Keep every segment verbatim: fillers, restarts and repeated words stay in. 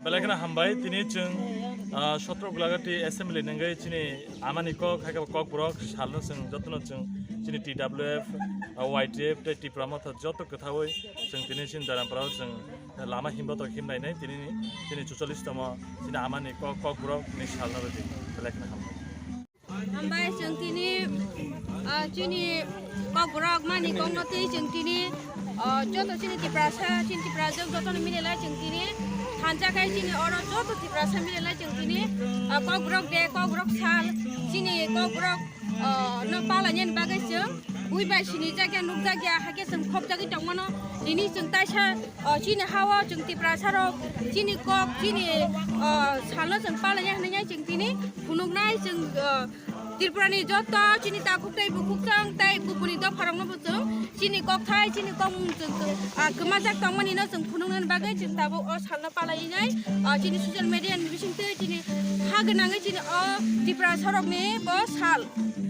Belai kheno hambai, tini chwng, ah, sotro Gulagati assembly nungwi chini amani kok, hai khe kokborok salno chwng jotono chwng chini T W F, ah, Y T F tei Tipra Motha joto kwthawi chwng tini chini Dairamparao chwng lama himbotok himnai nai tini, tini chuchollish tamo chini amani kok, kokborok ni salno rwdi. Belai kheno hambai. Hambai chwng tini, ah, chini kokborok mani kokno twi chwng tini, ah, joto chini Tiprasa, chini Tiprajwk jotono mililai chwng tini thansa khai chini oro joto Tiprasa mililai chwng tini, ah, kokborok de, kokborok sal, chini kokborok, ah, no palainani bagwi chwng buibai sini jakya nukjakya hakhe chwng khopjagwi tongmano. Tini chwng taisa, ah, chini hao chwng Tiprasarok chini kok chini, ah, salno chwng palainai hwnwi chwng tini phunuknai chwng, ah, Tripurani joto chini takhuk tei bukhuk chwng tei kubuni dopharokno bo chwng chini kokthai, chini kokmung chwng, ah, kwmajak tongmani no chwng phunuknani bagwi chwng tabuk o salno palaiwi nai, ah, chini social media ni bisingtwi chini ha gwnangwi chini o Tiprasarokni bo sal.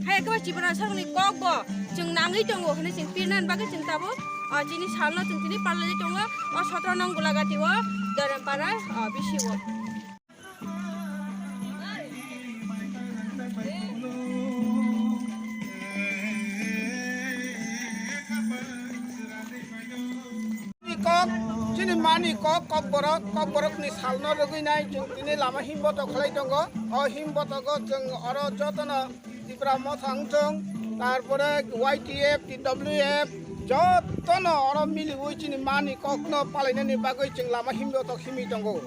Hai khe bo Tiprasarokni kok bo chwng nangwi tongo hwnwi chwng pirnani bagwi chwng tabuk, ah, chini salno chwng tini palaiwi tongo o sotro nong Gulagati o Dairamparao, ah, bisio. Kok, chini mani kok, kokborok, kokborokni salno rwgwi nai chwng tini lama himbotok khlai tongo. O himbotogo chwng oro jotono Tipra Motha wngthung, tarpore Y T F, T W F, jotono oro miliwi chini mani kokno palainani bagwi chwng lama himbotok himwi tongo.